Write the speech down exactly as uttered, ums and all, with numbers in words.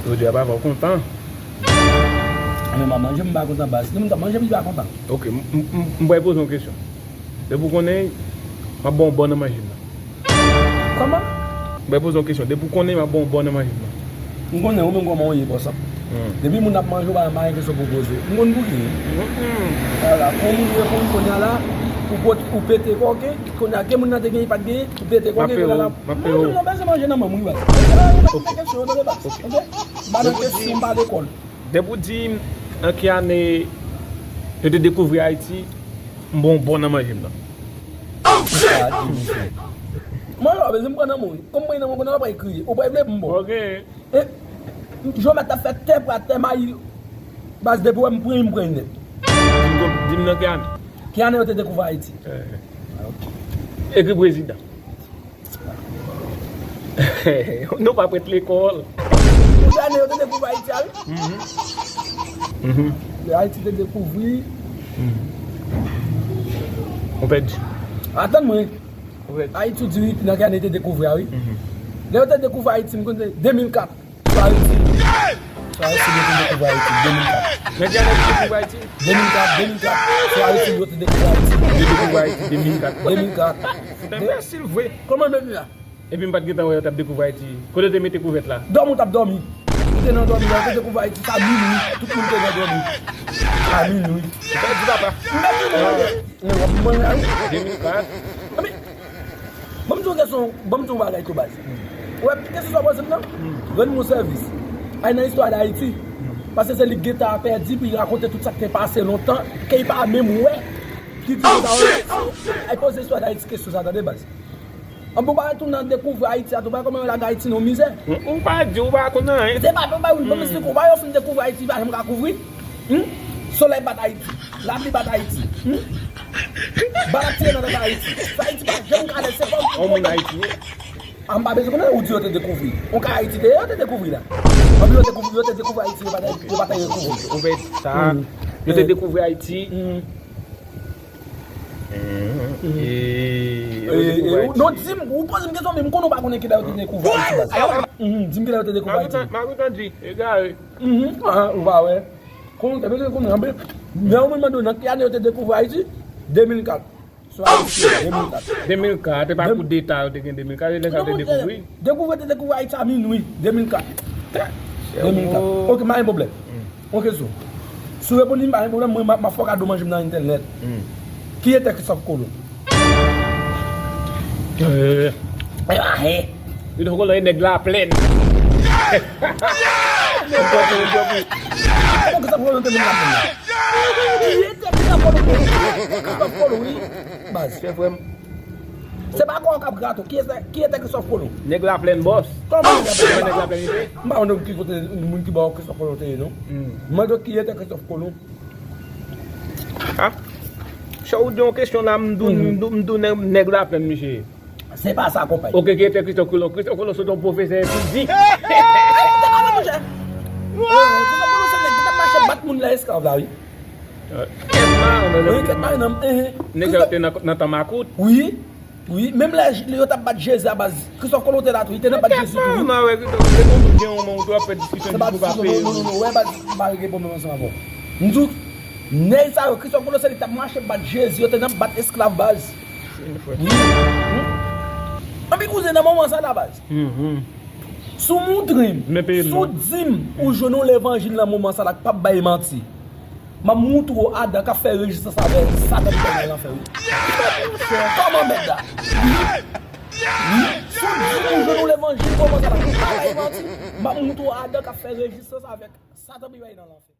Jodi a papa w kontan. Men m ap manje, m pa kontan baz. Si moun t ap manje, m pa kontan. Ok, m, m, m, m pral poze yon kesyon. Depi w konnen, m ap ba w bòn nan manje m nan. Kòman? M pral poze yon kesyon. Depi w konnen, m ap ba w bòn nan manje m nan. M konnen ou menm kòman w ye, bòs. Hmm. Depi moun ap manje, w pa, pa gen kesyon pou poze. M konn pou ki. Hmm. Vwala, fò moun reponn kounye a la, ou pot, ou pete kòke, kounye a, ke moun nan te genyen, pa t genyen, ou pete kòke, kounye a la. M ap peye w. Non, non, non, bezwen manje nan manm, wi, baz. Ok. Ou pa gen kesyon, tande, baz. Ok. Ok? M pa nan kesyon, m pa lekòl. Depi w di m, an ki ane yo te dekouvri Ayiti, m ba w bòn nan manje m nan. Sa di misye. Mwen, yo, bezwen m pran nan mwen. Kòm mwen nan mwen, konnen w ap kriye. Ou pa vle pou m bon. Ok. E, Jomèt ap fè tè pou atè mayi. Baz depi wè m pran, m pran nèt. Di m nan ki ane? Ki ane yo te dekouvri Ayiti? Eh. Ah, ok. Ekri prezidan. Nou pa prèt lekòl. Ki ane yo te dekouvri Ayiti a, wi? Mhm. Mhm. Lè Ayiti te dekouvri. Mhm. Ou pèdi. Atann mwen. Ou pèdi. Ayiti di wi, nan ki ane te dekouvri a, wi. Mhm. Lè yo te dekouvri Ayiti, m konn de mil kat. Sou Ayiti. Sou Ayiti, yo te dekouvri Ayiti, de mil kat. Men ki ane yo te dekouvri Ayiti? De mil kat, de mil kat. Sou Ayiti, yo te dekouvri Ayiti. Yo dekouvri Ayiti, de mil kat. De mil kat. Fout enbesil vre. Kòman menm la? Epi m pa t gentan wè yo t ap dekouvri Ayiti. Kote yo te mete kouvèt la? Dòmi w t ap dòmi. Ou te nan dòmi la, yo te dekouvri Ayiti, sa minwi. Tout moun te nan dòmi. Sa minwi. Ou pèdi papa. M pèdi non. Mwen, w ap mwen, a wi. De mil kat. Anben, ban m di w kesyon, ban m di w bagay tou baz. Ou wè, kesyon sa w poze m nan? Rann m yon sèvis. Al nan istwa Dayiti. Paske se li k gentan pèdi pou l rakonte tout sa k te pase lontan, ke l pa menm wè. Ki di konsa, al poze istwa Dayiti kesyon sa, tande baz. Anben, ou pa retounen nan dekouvri Ayiti a tou, pa kòman yo lage Ayiti nan mizè. Ou pa di, ou pa konn anyen. Se pa, ou pa, ou pa, ou pa, ou pa yo fin dekouvri Ayiti, pa janm ka kouvri. Hmm? Solèy bat Ayiti. Lapli bat Ayiti. Hmm? Bal ap tire nan tèt Ayiti. Sa Ayiti pa janm ka lèse, se pa yon moun Ayiti ye. A, m pa bezwen konnen, ou di yo te dekouvri. On ka Ayiti te ye, yo te dekouvri la. Anpi yo te kouvri, yo te dekouvri Ayiti, yo pa te, yo pa te dekouvri. Ou vle sa, yo te dekouvri Ayiti. Hmm. Hmm. E, e, yo te dekouvri Ayiti. Non, di m, ou poze m kesyon, men m konnen ou pa konnen kilè yo te dekouvri Ayiti, baz. Hmm, di m kilè yo te dekouvri Ayiti. Makout an di, egare. Hmm, ah, ou pa wè. Konnen, te bezwen konnen, anben, men ou mande nan ki ane yo te dekouvri Ayiti? De mil kat. Sou Ayiti, de mil kat. De mil kat, e pa koudeta yo te gen de mil kat, e lè sa yo te dekouvri? Dekouvri, te dekouvri Ayiti a minwi, de mil kat. De mil kat. Ok, pa gen pwoblèm. Hmm. Ok, so. Si w reponn li, pa gen pwoblèm, mwen, m ap, m ap fè w kado manje m nan entènèt. Hmm. Kiyès Christophe Colomb? Eh. Eh, ah, eh. Li te konn nèg Laplèn. Kòman Christophe Colomb te vin Laplèn la? Kiyès Christophe Colomb? Christophe Colomb, wi. Baz. Se frè m. Se pa kò w k ap grate w. Kiyès, kiyès Christophe Colomb? Nèg Laplèn, bòs. Kòman nèg Laplèn? Nèg Laplèn, wi. M pa konn ki kote moun ki ba w Christophe Colomb te ye, non. Hmm. Mande w kiyès Christophe Colomb. Ah. Chè, ou di yon kesyon la, m di w, m di w, m di w nèg, nèg Laplèn, misye. Se pa sa, konpay. Ok, ki te Christophe Colomb? Christophe Colomb se te yon pwofesè fizik. Ay, te pa bon, monchè. Christophe Colomb se nèg ki t ap mache bat moun lè esklav la, wi. Kèt marenn, wi, kèt marenn, eh. Nèg yo te nan, nan tan makout. Wi, wi, menm lè yo t ap bat Jezi a baz. Christophe Colomb te la tou, li te nan bat Jezi tou, wi. Kèt marenn, wè, Christophe, se konn gen yon moman ou tou ap fè diskisyon pou pa peye. Non, non, non, non, wè, baz, m pa regle pwoblèm ansanm avè w. M di w, nèg sa yo, Christophe Colomb se li k t ap mache bat Jezi, yo te nan bat esklav baz. Wi. Anpi kouzen nan moman sa la baz. Si w montre m, si w di m ou jwenn yon levanjil nan moman sa la k p ap bay manti, m ap montre w Adan k ap fè rezistans avè Satan pou l al nan lanfè, wi. Kòman mèt la? Wi. Wi. Si w di m ou jwenn yon levanjil moman sa la k p ap bay manti, m ap montre w Adan k ap fè rezistans avèk Satan pou l al nan lanfè.